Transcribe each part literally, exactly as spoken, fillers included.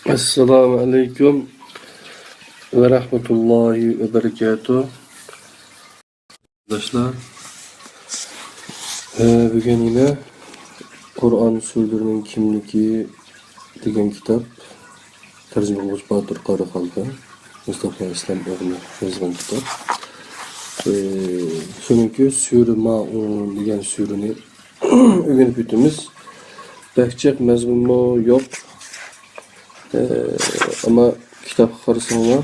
ئەسسالامۇ ئەلەيكۇم ۋە رەھمەتۇللاھى ۋە بەرىكاتۇھ. قېرىنداشلار، ئە، بۈگۈن يەنە قۇرئان سۈرىلىرىنىڭ كىملىكى دېگەن كىتاب، تەرجىمە قىلغۇچى باتۇر قارىخانلىق، مۇستاپا ئىسلام ئوغلى يازغان كىتاب. ئە، شۇنىڭكى سۈرە مائۇن دېگەن سۈرىنى ئۆگىنىپ ئۆتىمىز. بەك جىق مەزمۇنمۇ يوق. ئە، ئەمما كىتابقا قارىساڭلار،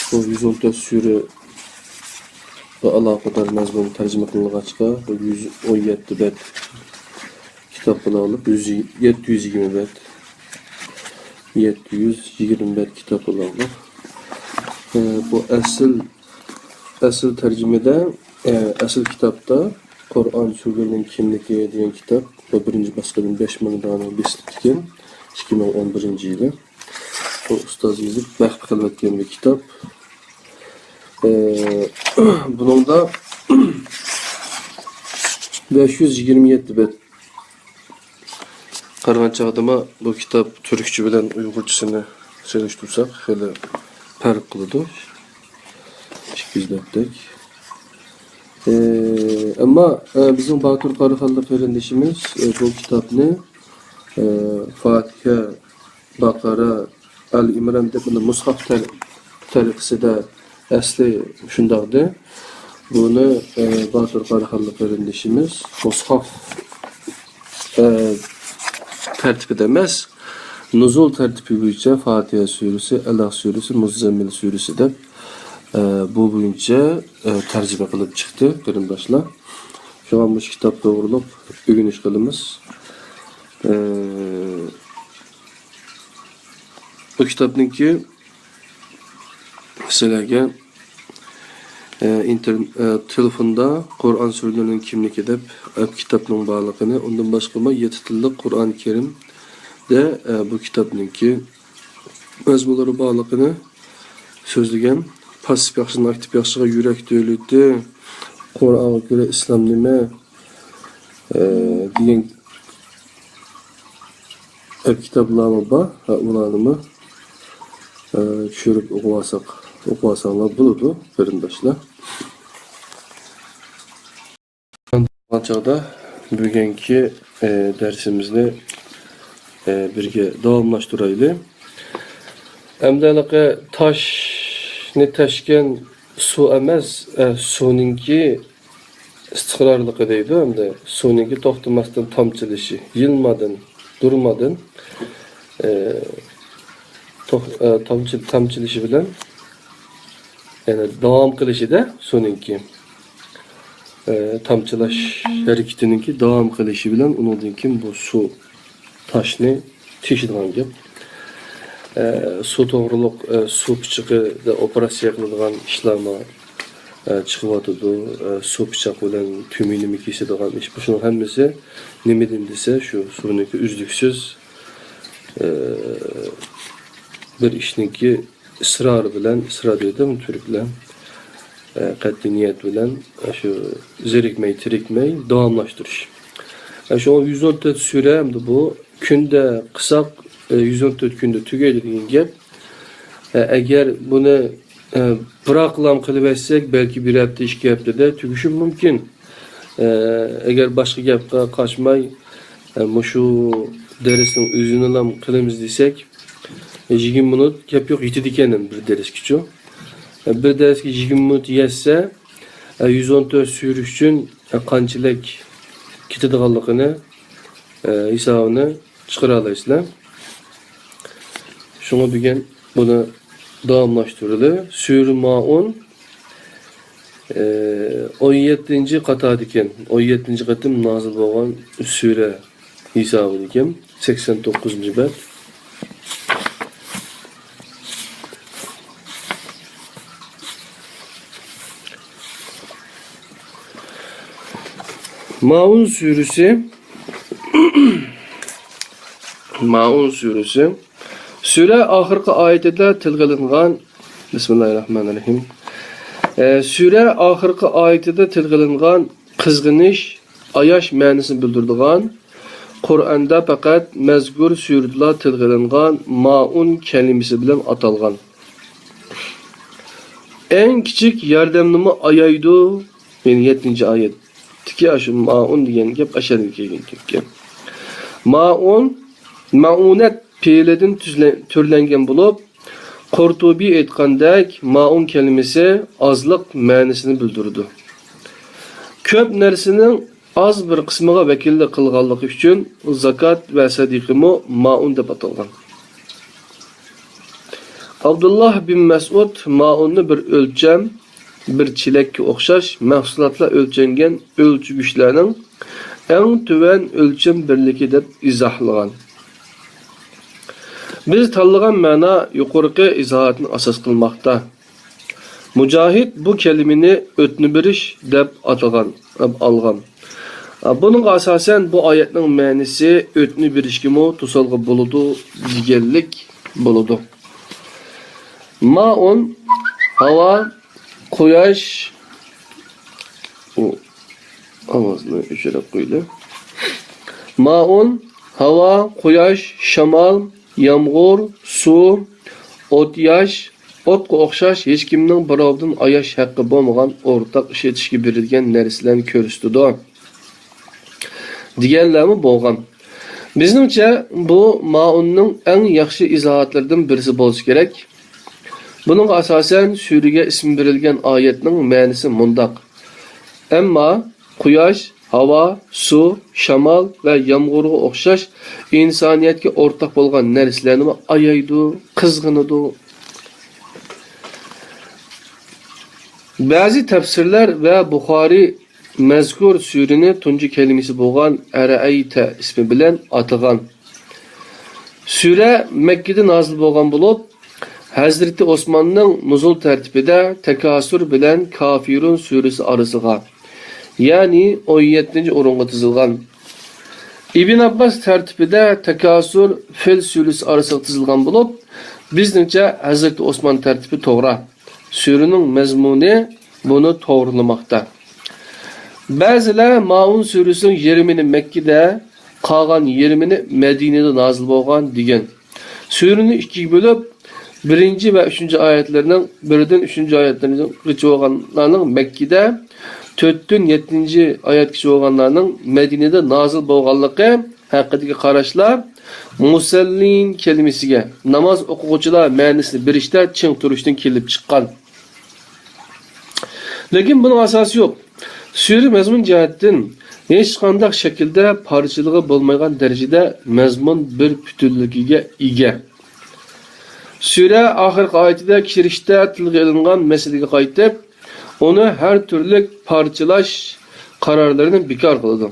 بۇ يۈز ئون تۆت سۈرە ۋە ئالاقىدار مەزمۇن تەرجىمە قىلىنغاچقا، بۇ يۈز ئون يەتتە بەت كىتاب بولغانلىق، يۈز، يەتتە يۈز يىگىرمە بەت، يەتتە يۈز يىگىرمە بەت كىتاب بولغانلىق. ئە، بۇ ئەسلى ئەسلى تەرجىمىدە، ئە، ئەسلى كىتابتا قۇرئان سۈرىلىرىنىڭ كىملىكى دېگەن كىتاب، بۇ بىرىنچى باسقۇچتىن بەش مىڭ دانە بېسىلىپتىكەن، ئىككى مىڭ ئون بىرىنچى يىلى. بۇ ئۇستاز يېزىپ مەخپى قىلىۋەتكەن بىر كىتاب. ئە، بۇنىڭدا بەش يۈز يىگىرمە يەتتە بەت. قارىغان چاغدىمۇ بۇ كىتاب تۈركچە بىلەن ئۇيغۇرچىسىنى سېلىشتۇرساق خېلى پەرق قىلىدۇ. ئىككى يۈز بەتتەك. ئە، ئەمما، ئە، بىزنىڭ باتۇر قارىخانلىق قېرىندىشىمىز، ئە، بۇ كىتابنى، ئە، فاتىھە، باقارا، ئال ئىمران دەپ، مۇنداق مۇسھاف تەر-، تەرىقىسىدە ئەسلى شۇنداقتى. بۇنى، ئە، باتۇر قارىخانلىق قېرىندىشىمىز مۇسھاف، ئە، تەرتىپىدە ئەمەس، نۇزۇل تەرتىپى بويىچە فاتىھە سۈرىسى، ئەلەق سۈرىسى، مۇززەممىل سۈرىسى دەپ، ئە، بۇ بويىچە، ئە، تەرجىمە قىلىپ چىقتى قېرىنداشلار. شۇڭا مۇشۇ كىتاب توغرۇلۇق ئۆگىنىش قىلىمىز. ئە، بۇ كىتابنىڭكى سىلەرگە، ئە، ئىنتېر-، ئە، تېلېفوندا قۇرئان سۈرىلىرىنىڭ كىملىكى دەپ ئەپ كىتابنىڭ بارلىقىنى، ئۇندىن باشقىمۇ يەتتە تىللىق قۇرئان كەرىمدە، ئە، بۇ كىتابنىڭكى مەزمۇنلىرى بارلىقىنى سۆزلىگەن. پاسسىپ ياخشىدىن ئاكتىپ ياخشىغا، يۈرەك دۆلىتى، قۇرئانغا كۆرە ئىسلام نېمە، ئە، دېگەن ئەپ كىتابلارمۇ بار. ھە، ئۇلارنىمۇ، ئە، چۈشۈرۈپ ئوقۇۋالساق، ئوقۇۋالساڭلار بولىدۇ، قېرىنداشلار. بۇ چاغدا بۈگۈنكى، ئە، دەرسىمىزنى، ئە، بىرگە داۋاملاشتۇرايلى. ئەمدى ھېلىقى تاشنى تەشكەن سۇ ئەمەس، ئە، سۇنىڭكى ئىستىقرارلىقى دەيدۇ ئەمدى. سۇنىڭكى توختىماستىن تامچىلىشى، يىلمادىن، دۇرمادىن، ئە، توخ-، ئە، تامچى-، تامچىلىشى بىلەن، يەنى داۋام قىلىشىدا سۇنىڭكى، ئە، تامچىلاش ھەرىكىتىنىڭكى داۋام قىلىشى بىلەن ئۇنىڭدىن كېيىن بۇ سۇ تاشنى تېشىدىغان گەپ. ئە، سۇ توغرۇلۇق، ئە، سۇ پىچىقىدا ئوپېراتسىيە قىلىدىغان ئىشلارمۇ، ئە، چىقىۋاتىدۇ. ئە، سۇ پىچاق بىلەن تۈمۈينىمۇ كېسىدىغان ئىش. بۇ شۇنىڭ ھەممىسى نېمىدىن دېسە، شۇ سۇنىڭكى ئۈزلۈكسىز، ئە، بىر ئىشنىڭكى ئىسرار بىلەن، ئىسرار دەيدۇ تۈركلەر، ئە، قەتئىي نىيەت بىلەن، ئە، شۇ زېرىكمەي، تېرىكمەي داۋاملاشتۇرۇش. ئە، شۇڭا يۈز ئون تۆت سۈرە ئەمدى بۇ كۈندە قىلساق، ئە، يۈز ئون تۆت كۈندە تۈگەيدۇ دېگەن گەپ. ئە، ئەگەر بۇنى، ئە، بىراقلام قىلىۋەتسەك، بەلكى بىر ھەپتە، ئىككى ھەپتىدە تۈگىشى مۇمكىن. ئە، ئەگەر باشقا گەپكە قاچماي، ئە، مۇشۇ دەرسنىڭ ئۆزىنىلام قىلىمىز دېسەك، ئە، يىگىرمە مىنۇت گەپ يوق يېتىدىكەن بىر دەرسكىچۇ. ئە، بىر دەرسكە يىگىرمە مىنۇت يەتسە، ئە، يۈز ئون تۆت سۈرە ئۈچۈن، ئە، قانچىلىك كېتىدىغانلىقىنى، ئە، ھېسابىنى چىقىرالايسىلەر. شۇڭا بۈگۈن بۇنى داۋاملاشتۇرىلى. سۈرە مائۇن، ئە، ئون يەتتىنچى قاتاردىكەن، ئون يەتتىنچى قېتىم نازىل بولغان سۈرە ھېسابىدىكەن، سەكسەن توققۇزىنچى بەت. مائۇن سۈرىسى، مائۇن سۈرىسى. سۈرە ئاخىرقى ئايىتىدە تىلغا ئېلىنغان، بىسمىللاھىررەھمانىررەھىم. ئە، سۈرە ئاخىرقى ئايىتىدە تىلغا ئېلىنغان قىزغىنىش، ئاياش مەنىسىنى بىلدۈرىدىغان قۇرئاندا پەقەت مەزكۇر سۈرىدىلا تىلغا ئېلىنغان مائۇن كەلىمىسى بىلەن ئاتالغان. ئەڭ كىچىك ياردەمنىمۇ ئايايدۇ. يەنى يەتتىنچى ئايەتتىكى ئاشۇ مائۇن دېگەن گەپ ئاشۇ يەردىن كەلگەن گەپكەن. مائۇن، مائۇنەت پېئىلىدىن تۈزلە-، تۈرلەنگەن بولۇپ، قۇرتۇبى ئېيتقاندەك، مائۇن كەلىمىسى ئازلىق مەنىسىنى بىلدۈرىدۇ. كۆپ نەرسىنىڭ ئاز بىر قىسمىغا ۋەكىللىك قىلغانلىقى ئۈچۈن زاكات ۋە سەدىقىمۇ مائۇن دەپ ئاتالغان. ئابدۇللاھ بىن مەسئۇد مائۇننى بىر ئۆلچەم، بىر چېلەككە ئوخشاش مەھسۇلاتلار ئۆلچەنگەن ئۆلچىگۈچلەرنىڭ ئەڭ تۆۋەن ئۆلچەم بىرلىكى دەپ ئىزاھلىغان. بىز تاللىغان مەنا يۇقىرىقى ئىزاھاتنى ئاساس قىلماقتا. مۇجاھىد بۇ كەلىمىنى ئۆتنە بېرىش دەپ ئاتىغان، ئالغان. بۇنىڭغا ئاساسەن، بۇ ئايەتنىڭ مەنىسى ئۆتنە بېرىشكىمۇ توسالغۇ بولىدۇ دېگەنلىك بولىدۇ. مائۇن، ھاۋا، قۇياش، ئۇ ئاۋازنى ئۆچۈرۈپ قويدى. مائۇن، ھاۋا، قۇياش، شامال، يامغۇر، سۇ، ئوت-ياش، ئوتقا ئوخشاش ھېچكىمنىڭ بىراۋدىن ئاياش ھەققى بولمىغان ئورتاق ئىشلىتىشكە بېرىلگەن نەرسىلەرنى كۆرسىتىدۇ، دېگەنلەرمۇ بولغان. بىزنىڭچە، بۇ مائۇننىڭ ئەڭ ياخشى ئىزاھاتلىرىدىن بىرسى بولسا كېرەك. بۇنىڭغا ئاساسەن، سۈرىگە ئىسىم بېرىلگەن ئايەتنىڭ مەنىسى مۇنداق: ئەمما قۇياش، ھاۋا، سۇ، شامال ۋە يامغۇرغا ئوخشاش ئىنسانىيەتكە ئورتاق بولغان نەرسىلەرنىمۇ ئايايدۇ، قىزغىنىدۇ. بەزى تەپسىرلەر ۋە بۇخارىي مەزكۇر سۈرىنى تۇنجى كەلىمىسى بولغان ئەرەئەيتە ئىسمى بىلەن ئاتىغان. سۈرە مەككىدە نازىل بولغان بولۇپ، ھەزرىتى ئوسماننىڭ نۇزۇل تەرتىپىدە تەكاسۇر بىلەن كافىرۇن سۈرىسى ئارىسىغا، يەنى ئون يەتتىنچى ئورۇنغا تىزىلغان. ئىبن ئابباس تەرتىپىدە تەكاسۇر فىل سۈرىسى ئارىسىغا تىزىلغان بولۇپ، بىزنىڭچە ھەزرىتى ئوسمان تەرتىپى توغرا. سۈرىنىڭ مەزمۇنى بۇنى توغرىلىماقتا. بەزىلەر مائۇن سۈرىسىنىڭ يېرىمىنى مەككىدە، قالغان يېرىمىنى مەدىنىدە نازىل بولغان دېگەن. سۈرىنى ئىككىگە بۆلۈپ، بىرىنچى ۋە ئۈچىنچى ئايەتلىرىنىڭ، بىردىن ئۈچىنچى ئايەتلىرىگىچە بولغانلارنىڭ مەككىدە، تۆتتىن يەتتىنچى ئايەتكىچە بولغانلارنىڭ مەدىنىدە نازىل بولغانلىقى ھەققىدىكى قاراشلار مۇسەللىن كەلىمىسىگە، ناماز ئوقۇغۇچىلار مەنىسىنى بېرىشتە چىڭ تۇرۇشتىن كېلىپ چىققان. لېكىن بۇنىڭ ئاساسى يوق. سۈرە مەزمۇن جەھەتتىن ھېچقانداق شەكىلدە پارچىلىقى بولمايدىغان دەرىجىدە مەزمۇن بىر پۈتۈنلۈكىگە ئىگە. سۈرە ئاخىرقى ئايىتىدە كىرىشتە تىلغا ئېلىنغان مەسىلىگە قايتىپ، ئۇنى ھەر تۈرلۈك پارچىلاش قارارلىرىنى بىكار قىلىدۇ.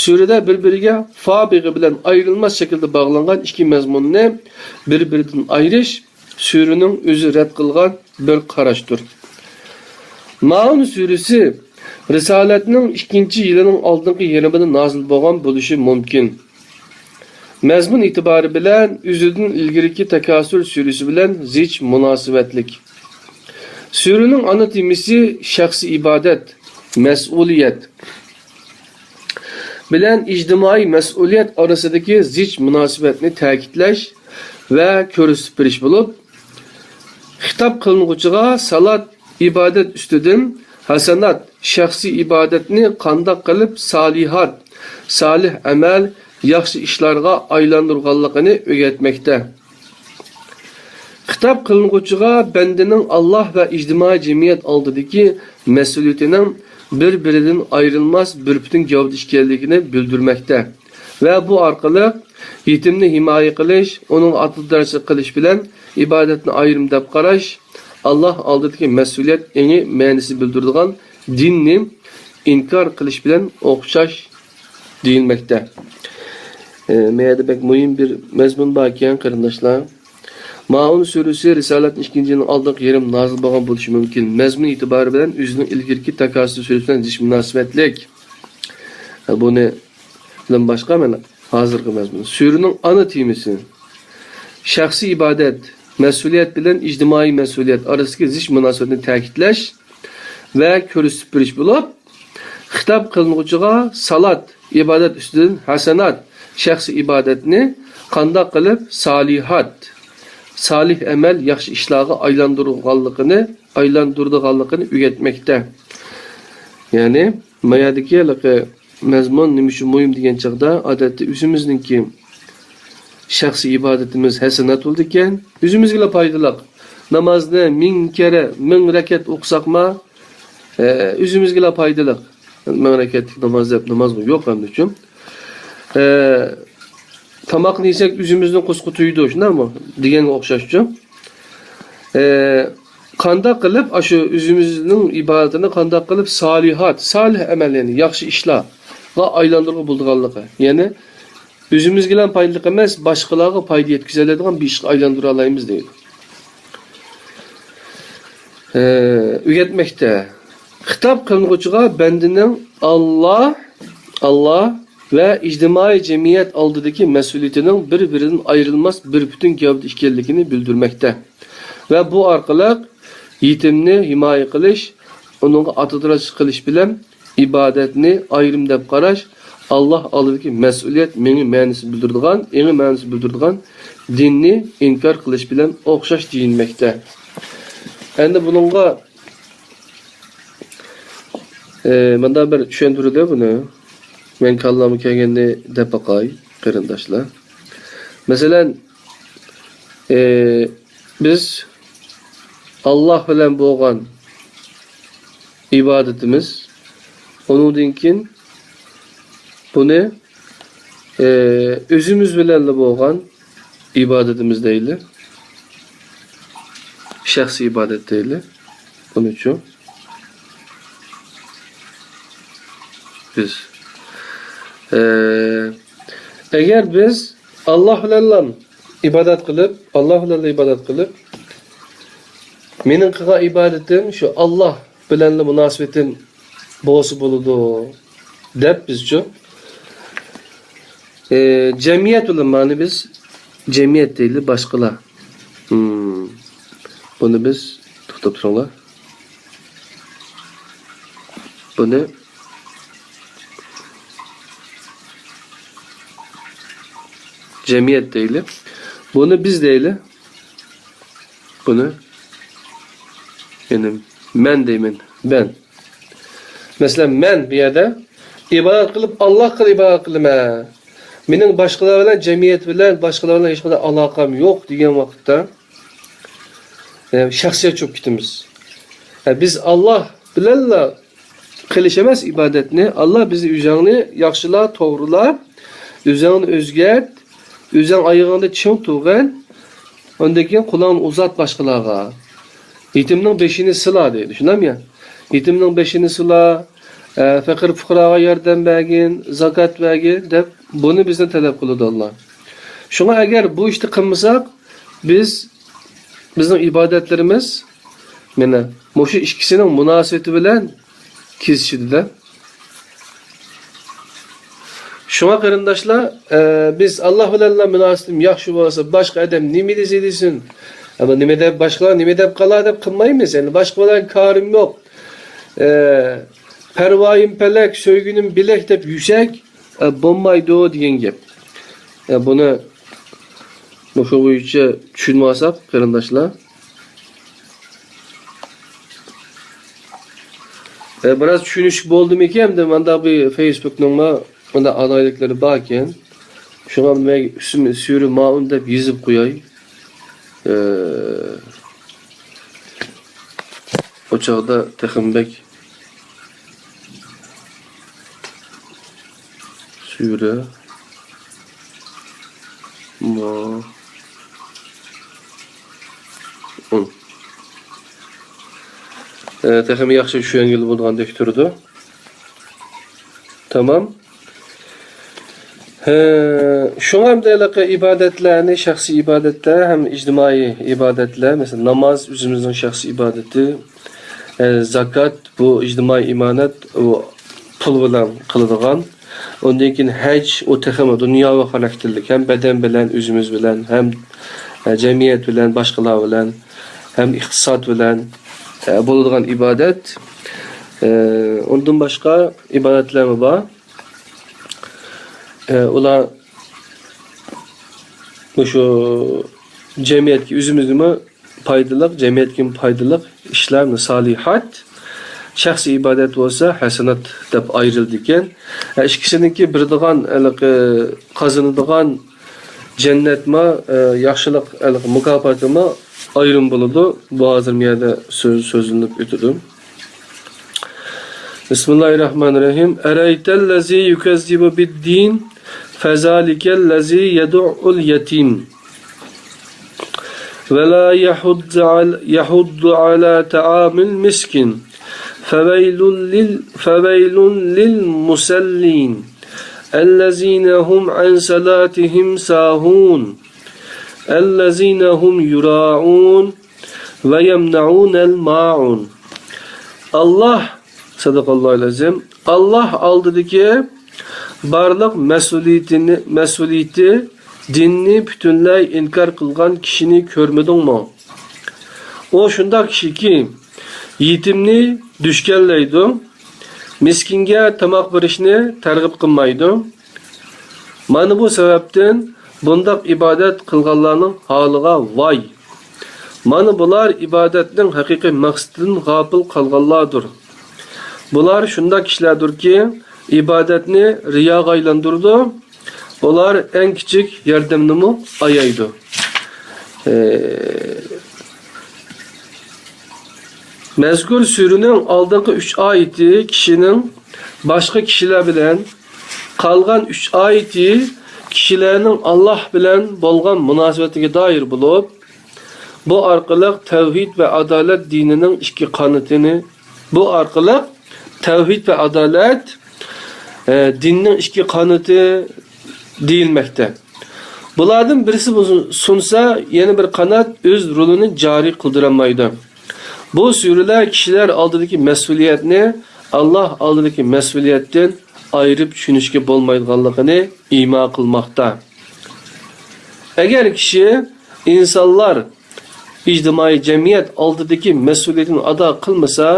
سۈرىدە بىر-بىرىگە فابىغە بىلەن ئايرىلماس شەكىلدە باغلانغان ئىككى مەزمۇننى بىر-بىرىدىن ئايرىش سۈرىنىڭ ئۆزى رەت قىلغان بىر قاراشتۇر. مائۇن سۈرىسى رىسالەتنىڭ ئىككىنچى يىلىنىڭ ئالدىنقى يېرىمىدا نازىل بولغان بولۇشى مۇمكىن. مەزمۇن ئېتىبارى بىلەن ئۆزىدىن ئىلگىرىكى تەكاسۇر سۈرىسى بىلەن زىچ مۇناسىۋەتلىك. سۈرىنىڭ ئانا تېمىسى شەخسىي ئىبادەت، مەسئۇلىيەت بىلەن ئىجتىمائىي مەسئۇلىيەت ئارىسىدىكى زىچ مۇناسىۋەتنى تەكىتلەش ۋە كۆرسىتىپ بېرىش بولۇپ، خىتاب قىلىنغۇچىغا سالات، ئىبادەت ئۈستىدىن ھەسەنات، شەخسىي ئىبادەتنى قانداق قىلىپ سالىھات، سالىھ ئەمەل، ياخشى ئىشلارغا ئايلاندۇرغانلىقىنى ئۆگەتمەكتە. خىتاب قىلىنغۇچىغا بەندىنىڭ ئاللاھ ۋە ئىجتىمائىي جەمئىيەت ئالدىدىكى مەسئۇلىيىتىنىڭ بىر-بىرىدىن ئايرىلماس بىر پۈتۈن گەۋدە ئىكەنلىكىنى بىلدۈرمەكتە ۋە بۇ ئارقىلىق يېتىمنى ھىمايە قىلىش، ئۇنىڭغا ئاتىلىق دەرسلىك قىلىش بىلەن ئىبادەتنى ئايرىم دەپ قاراش، ئاللاھ ئالدىدىكى مەسئۇلىيەت ئېڭى مەنىسىنى بىلدۈرىدىغان دىننى ئىنكار قىلىش بىلەن ئوخشاش دېيىلمەكتە. ئە، مەيەردە بەك مۇھىم بىر مەزمۇن باركەن، قېرىنداشلار. مائۇن سۈرىسى رىسالەتنىڭ ئىككىنچى يىلىنىڭ ئالدىنقى يېرىم نازىل بولغان بولۇشى مۇمكىن. مەزمۇن ئېتىبارى بىلەن ئۆزىنىڭ ئىلگىرىكى تەكاسۇر سۈرىسى بىلەن زىچ مۇناسىۋەتلىك. ئە، بۇنى بىلەن باشقا مانا ھازىرقى مەزمۇن. سۈرىنىڭ ئانا تېمىسى، شەخسىي ئىبادەت، مەسئۇلىيەت بىلەن ئىجتىمائىي مەسئۇلىيەت ئارىسىدىكى زىچ مۇناسىۋەتنى تەكىتلەش ۋە كۆرسىتىپ بېرىش بولۇپ، خىتاب قىلىنغۇچىغا سالات، ئىبادەت ئۈستىدىن ھەسەنات، شەخسىي ئىبادەتنى قانداق قىلىپ سالىھات، سالىھ ئەمەل، ياخشى ئىشلارغا ئايلاندۇرغانلىقىنى، ئايلاندۇرىدىغانلىقىنى ئۆگەتمەكتە. يەنى، ما يەردىكى ھېلىقى مەزمۇن نېمە ئۈچۈن مۇھىم دېگەن چاغدا، ئادەتتە ئۆزىمىزنىڭكى شەخسىي ئىبادىتىمىز ھەسەنات بولىدىكەن، ئۆزىمىزگىلا پايدىلىق. نامازنى مىڭ كەرە، مىڭ رەكەت ئوقۇساقما، ئە، ئۆزىمىزگىلا پايدىلىق. مىڭ رەكەتلىك ناماز دەپ نامازمۇ يوق ئەمدى ئۈچۈن. ئە، تاماقنى يېسەك ئۆزىمىزنى قۇسقا تۇيىدۇ، شۇنداقمۇ؟ دېگەنگە ئوخشاشچۇ. ئە، قانداق قىلىپ ئاشۇ ئۆزىمىزنىڭ ئىبادىتىنى قانداق قىلىپ سالىھات، سالىھ ئەمەل، يەنى ياخشى ئىشلارغا ئايلاندۇرغىلى بولىدىغانلىقى. يەنى ئۆزىمىزگىلا پايدىلىق ئەمەس، باشقىلارغا پايدا يەتكۈزەلەيدىغان بىر ئىشقا ئايلاندۇرالايمىز دەيدۇ. ئە، ئۆگەتمەكتە. خىتاب قىلىنغۇچىغا بەندىنىڭ ئاللا، ئاللا ۋە ئىجتىمائىي جەمئىيەت ئالدىدىكى مەسئۇلىيىتىنىڭ بىر-بىرىدىن ئايرىلماس بىر پۈتۈن گەۋدە ئىكەنلىكىنى بىلدۈرمەكتە ۋە بۇ ئارقىلىق يېتىمنى ھىمايە قىلىش، ئۇنىڭغا ئاتىدىراش قىلىش بىلەن ئىبادەتنى ئايرىم دەپ قاراش، ئاللا ئالدىدىكى مەسئۇلىيەت مېڭە مەنىسى بىلدۈرىدىغان، ئېڭى مەنىسى بىلدۈرىدىغان دىننى ئىنكار قىلىش بىلەن ئوخشاش دېيىلمەكتە. ئەمدى بۇنىڭغا، ئى، مۇنداق بىر چۈشەندۈرىدۇ بۇنى. مەن كاللامغا كەلگەننى دەپ باقاي، قېرىنداشلار. مەسىلەن، ئى، بىز ئاللا بىلەن بولغان ئىبادىتىمىز، ئۇنىڭدىن كېيىن بۇنى، ئى، ئۆزىمىز بىلەنلا بولغان ئىبادىتىمىز دەيلى. شەخسىي ئىبادەت دەيلى. بۇنىچۇ؟ بىز، ئى، ئەگەر بىز ئاللا بىلەنلا ئىبادەت قىلىپ، ئاللا بىلەنلا ئىبادەت قىلىپ، مېنىڭ قىلغان ئىبادىتىم شۇ ئاللا بىلەنلا مۇناسىۋىتىم بولسا بولىدۇ دەپ بىزچۇ؟ ئى، جەمئىيەت بىلەن، مانا بىز جەمئىيەت دەيلى، باشقىلار. ھىم. بۇنى بىز، توختاپ تۇرۇڭلار. بۇنى جەمئىيەت دەيلى. بۇنى بىز دەيلى. بۇنى، يەنى مەن دەيمەن، مەن. مەسىلەن، مەن بۇ يەردە ئىبادەت قىلىپ، ئاللاغا ئىبادەت قىلىمەن. مېنىڭ باشقىلار بىلەن، جەمئىيەت بىلەن، باشقىلار بىلەن ھېچقانداق ئالاقەم يوق دېگەن ۋاقىتتا، ئە، شەخسىيەت چۈشۈپ كېتىمىز. ئە، بىز ئاللا بىلەنلا قىلىش ئەمەس ئىبادەتنى، ئاللا بىزنى ئۆزۈڭنى ياخشىلا، توغرىلا، ئۆزۈڭنى ئۆزگەرت، ئۆزۈڭ ئايىغىڭدا چىڭ تۇرغىن، ئاندىن كېيىن قولۇڭنى ئۇزات باشقىلارغا. يېتىمنىڭ بېشىنى سىلا دەيدۇ، شۇنداقمۇ يا؟ يېتىمنىڭ بېشىنى سىلا، ئە، پەقىر پۇقراغا ياردەم بەرگىن، زاكات بەرگىن دەپ بۇنى بىزدىن تەلەپ قىلىدۇ ئاللا. شۇڭا ئەگەر بۇ ئىشنى قىلمىساق، بىز، بىزنىڭ ئىبادەتلىرىمىز مانا مۇشۇ ئىككىسىنىڭ مۇناسىۋىتى بىلەن كېسىشىدۇ-دە. شۇڭا قېرىنداشلار، ئە، بىز ئاللا بىلەنلا مۇناسىۋىتىم ياخشى بولسا، باشقا ئادەم نېمە دېسە دېسۇن، ئەمما نېمە دەپ، باشقىلار نېمە دەپ قالار دەپ قىلمايمىز. يەنى باشقا بىلەن كارىم يوق. ئە، پەرۋايىم پەلەك، سۆيگۈنۈم بىلەك دەپ يۈرسەك، ئە، بولمايدۇ دېگەن گەپ. ئە، بۇنى مۇشۇ بويىچە چۈشىنىۋالساق، قېرىنداشلار. ئە، بىراز چۈشىنىشلىك بولدىمىكىن؟ ئەمدى مانداق بىر فېيسبۇكنىڭمۇ مانداق ئالاھىدىلىكلىرى باركەن. شۇڭا مەن ئىسمى سۈرە مائۇن دەپ يېزىپ قوياي. ئە، ئۇ چاغدا تېخىمۇ بەك سۈرە مائۇن. ئە، تېخىمۇ ياخشى چۈشەنگىلى بولىدىغاندەك تۇرىدۇ. تامام. ھە، شۇڭا ئەمدى ھېلىقى ئىبادەتلەرنى، شەخسىي ئىبادەتلەر ھەم ئىجتىمائىي ئىبادەتلەر، مەسىلەن، ناماز ئۆزىمىزنىڭ شەخسىي ئىبادىتى، ئە، زاكات، بۇ ئىجتىمائىي ئىمانەت، ئۇ پۇل بىلەن قىلىدىغان. ئۇندىن كېيىن ھەج، ئۇ تېخىمۇ دۇنياۋى خاراكتېرلىك، ھەم بەدەن بىلەن، ئۆزىمىز بىلەن، ھەم، ئە، جەمئىيەت بىلەن، باشقىلار بىلەن، ھەم ئىقتىساد بىلەن، ئە، بولىدىغان ئىبادەت. ئە، ئۇندىن باشقا ئىبادەتلەرمۇ بار. ئە، ئۇلار، شۇ جەمئىيەتكە ئۆزىمىزگىمۇ پايدىلىق، جەمئىيەتكىمۇ پايدىلىق ئىشلار، سالىھات، شەخسىي ئىبادەت بولسا ھەسەنات دەپ ئايرىلىدىكەن. ئىككىسىنىڭكى بېرىدىغان، ھېلىقى قازىنىدىغان جەننەتمۇ، ياخشىلىق، ھېلىقى مۇكاپاتىمۇ ئايرىم بولىدۇ. بۇ ھازىر بۇ يەردە سۆز، سۆزلىنىپ ئۆتىدۇ. بسم الله الرحمن الرحيم. أرأيت الذي يكذب بالدين فذلك الذي يدع اليتيم ولا يحض على، يحض على طعام المسكين فويل لل، فويل للمصلين الذين هم عن صلاتهم ساهون الذين هم يراءون ويمنعون الماعون. ئاللاھ، سەدەقەللاھۇل ئەزىم، ئاللاھ ئالدىدىكى بارلىق مەسئۇلىيىتىنى، مەسئۇلىيىتى، دىننى پۈتۈنلەي ئىنكار قىلغان كىشىنى كۆرمىدىڭمۇ؟ ئۇ شۇنداق كىشىكى، يېتىمنى دۈشكەنلەيدۇ، مىسكىنگە تاماق بېرىشنى تەرغىب قىلمايدۇ. مانا بۇ سەۋەبتىن بۇنداق ئىبادەت قىلغانلارنىڭ ھالىغا ۋاي! مانا بۇلار ئىبادەتنىڭ ھەقىقىي مەقسىتىدىن غاپىل قالغانلاردۇر. بۇلار شۇنداق كىشىلەردۇركى، ئىبادەتنى رىياغا ئايلاندۇرىدۇ. ئۇلار ئەڭ كىچىك ياردەمنىمۇ ئايايدۇ. ئى، مەزكۇر سۈرىنىڭ ئالدىنقى ئۈچ ئايىتى كىشىنىڭ باشقا كىشىلەر بىلەن، قالغان ئۈچ ئايىتى كىشىلەرنىڭ ئاللاھ بىلەن بولغان مۇناسىۋىتىگە دائىر بولۇپ، بۇ ئارقىلىق تەۋھىد ۋە ئادالەت دىنىنىڭ ئىككى قانىتىنى، بۇ ئارقىلىق تەۋھىد ۋە ئادالەت، ئە، دىننىڭ ئىككى قانىتى دېيىلمەكتە. بۇلاردىن بىرسى بۇزۇلسا، يەنە بىر قانات ئۆز رولىنى جارى قىلدۇرالمايدۇ. بۇ سۈرىلەر كىشىلەر ئالدىدىكى مەسئۇلىيەتنى ئاللاھ ئالدىدىكى مەسئۇلىيەتتىن ئايرىپ چۈشىنىشكە بولمايدىغانلىقىنى ئىما قىلماقتا. ئەگەر كىشى ئىنسانلار، ئىجتىمائىي جەمئىيەت ئالدىدىكى مەسئۇلىيىتىنى ئادا قىلمىسا،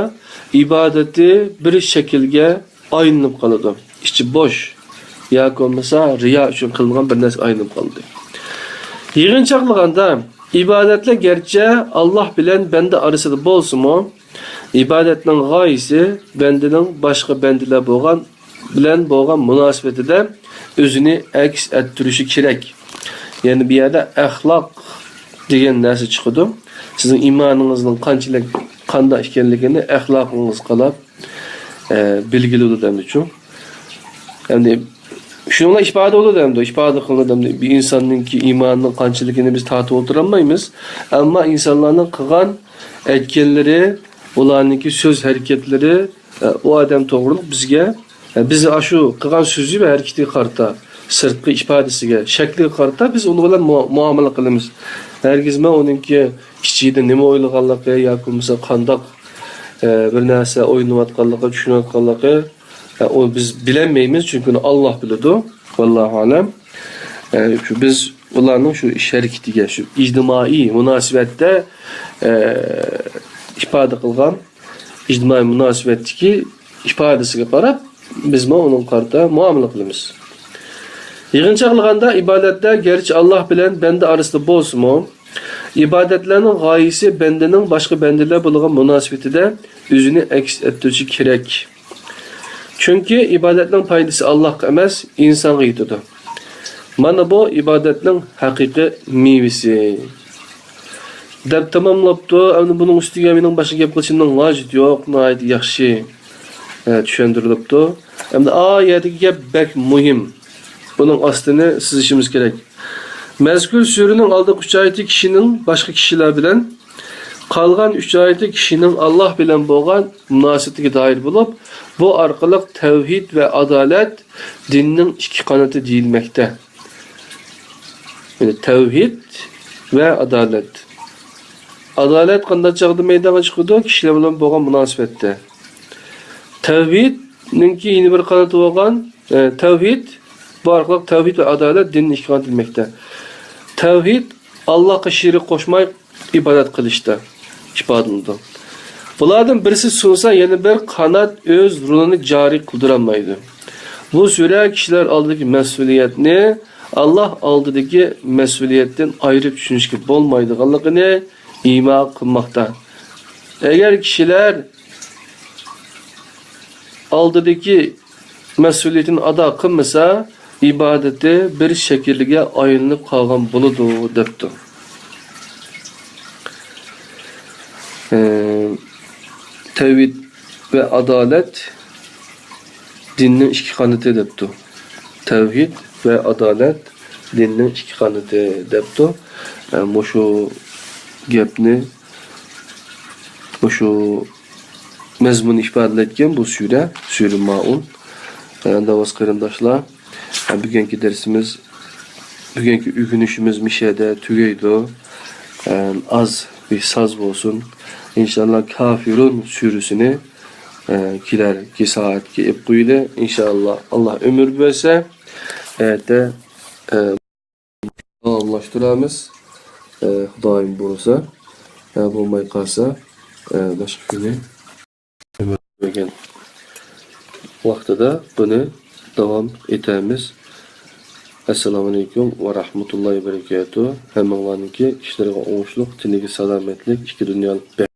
ئىبادىتى بىر شەكىلگە ئايلىنىپ قالىدۇ. ئىچى بوش ياكى بولمىسا رىيا ئۈچۈن قىلىنغان بىر نەرسىگە ئايلىنىپ قالدى. يىغىنچاقلىغاندا، ئىبادەتلەر گەرچە ئاللاھ بىلەن بەندە ئارىسىدا بولسىمۇ، ئىبادەتنىڭ غايىسى بەندىنىڭ باشقا بەندىلەر بولغان، بىلەن بولغان مۇناسىۋىتىدە ئۆزىنى ئەكس ئەتتۈرۈشى كېرەك. يەنى بۇ يەردە ئەخلاق دېگەن نەرسە چىقىدۇ. سىزنىڭ ئىمانىڭىزنىڭ قانچىلىك، قانداق ئىكەنلىكىنى ئەخلاقىڭىزغا قاراپ، ئە، بىلگىلى بولىدۇ ئەمدىچۇ. ئەمدى شۇنىڭ بىلەن ئىپادە بولىدۇ ئەمدى، ئىپادە قىلىنىدۇ ئەمدى بىر ئىنساننىڭكى ئىمانىنىڭ قانچىلىكىنى بىز تارتىپ ئولتۇرالمايمىز. ئەمما ئىنسانلارنىڭ قىلغان، ئەيتكەنلىرى، ئۇلارنىڭكى سۆز ھەرىكەتلىرى، ئە، ئۇ ئادەم توغرۇلۇق بىزگە، ئە، بىز ئاشۇ قىلغان سۆزى ۋە ھەرىكىتىگە قارىتا، سىرتقى ئىپادىسىگە، شەكلىگە قارىتا بىز ئۇنىڭ بىلەن مۇ-، مۇئامىلە قىلىمىز. ھەرگىزمۇ ئۇنىڭكى ئىچىدە نېمە ئويلىغانلىقى ياكى بولمىسا قانداق، ئە، بىر نەرسە ئويلىنىۋاتقانلىقى، چۈشىنىۋاتقانلىقى، ئە، ئۇ بىز بىلەلمەيمىز، چۈنكى ئۇنى ئاللاھ بىلىدۇ. ۋاللاھۇ ئەلەم. ئە، شۇ بىز ئۇلارنىڭ شۇ ئىش ھەرىكىتىگە، شۇ ئىجتىمائىي مۇناسىۋەتتە، ئە، ئىپادە قىلغان ئىجتىمائىي مۇناسىۋەتتىكى ئىپادىسىگە قاراپ، بىزمۇ ئۇنىڭغا قارىتا مۇئامىلە قىلىمىز. يىغىنچاقلىغاندا ئىبادەتلەر گەرچە ئاللاھ بىلەن بەندە ئارىسىدا بولسىمۇ، ئىبادەتلەرنىڭ غايىسى بەندىنىڭ باشقا بەندىلەر بولغان مۇناسىۋىتىدە ئۆزىنى ئەكس ئەتتۈرۈشى كېرەك. چۈنكى ئىبادەتنىڭ پايدىسى ئاللاھقا ئەمەس، ئىنسانغا يېتىدۇ. مانا بۇ ئىبادەتنىڭ ھەقىقىي مېۋىسى. دەپ تاماملاپتۇ. ئەمدى بۇنىڭ ئۈستىگە مېنىڭ باشقا گەپ قىلىشىمنىڭ ھاجىتى يوق. ناھايىتى ياخشى، ئە، چۈشەندۈرۈلۈپتۇ. ئەمدى ئا يەردىكى گەپ بەك مۇھىم. بۇنىڭ ئاستىنى سىزىشىمىز كېرەك. مەزكۇر سۈرىنىڭ ئالدىنقى ئۈچ ئايىتى كىشىنىڭ باشقا كىشىلەر بىلەن، قالغان ئۈچ ئايىتى كىشىنىڭ ئاللاھ بىلەن بولغان مۇناسىۋىتىگە دائىر بولۇپ، بۇ ئارقىلىق تەۋھىد ۋە ئادالەت دىننىڭ ئىككى قانىتى دېيىلمەكتە. يەنى تەۋھىد ۋە ئادالەت. ئادالەت قانداق چاغدا مەيدانغا چىقىدۇ؟ كىشىلەر بىلەن بولغان مۇناسىۋەتتە. تەۋھىدنىڭكى يەنە بىر قانىتى بولغان، ئە، تەۋھىد، بۇ ئارقىلىق تەۋھىد ۋە ئادالەت دىننى ئىككى قانات دېيىلمەكتە. تەۋھىد، ئاللاھقا شېرىك قوشماي ئىبادەت قىلىشتا ئىپادىلىنىدۇ. بۇلاردىن بىرسى سۇنسا، يەنە بىر قانات ئۆز رولىنى جارى قىلدۇرالمايدۇ. بۇ سۈرە كىشىلەر ئالدىدىكى مەسئۇلىيەتنى ئاللاھ ئالدىدىكى مەسئۇلىيەتتىن ئايرىپ چۈشىنىشكە بولمايدىغانلىقىنى ئىما قىلماقتا. ئەگەر كىشىلەر ئالدىدىكى مەسئۇلىيىتىنى ئادا قىلمىسا، ئىبادىتى بىر شەكىلگە ئايلىنىپ قالغان بولىدۇ، دەپتۇ. ئە، تەۋھىد ۋە ئادالەت دىننىڭ ئىككى قانىتى، دەپتۇ. تەۋھىد ۋە ئادالەت دىننىڭ ئىككى قانىتى، دەپتۇ. ئە، مۇشۇ گەپنى، مۇشۇ مەزمۇننى ئىپادىلەيدىكەن بۇ سۈرە، سۈرە مائۇن. ئە، ئەندى ئاۋاز قېرىنداشلار، ئە، بۈگۈنكى دەرسىمىز، بۈگۈنكى ئۆگىنىشىمىز مىشەدە تۈگەيدۇ. ئە، ئاز بىر ساز بولسۇن. ئىنشاللا كافىرۇن سۈرىسىنى، ئە، كېلەركى سائەتكە ئېلىپ قويىلى. ئىنشاللا، ئاللا ئۆمۈر بەرسە، ئەتە، ئە، داۋاملاشتۇرىمىز. ئە، خۇدايىم بۇيرۇسا، ئە، بولماي قالسا، ئە، باشقا كۈنى ئۆمۈر بەرگەن ۋاقتىدا بۇنى داۋام ئېتىمىز. ئەسسالامۇئەلەيكۇم ۋە رەھمەتۇللاھى ۋە بەرىكاتۇھ. ھەممىڭلارنىڭكى ئىشلىرىغا ئوڭۇشلۇق، تېنىگە سالامەتلىك، ئىككى دۇنيالىق بەخت.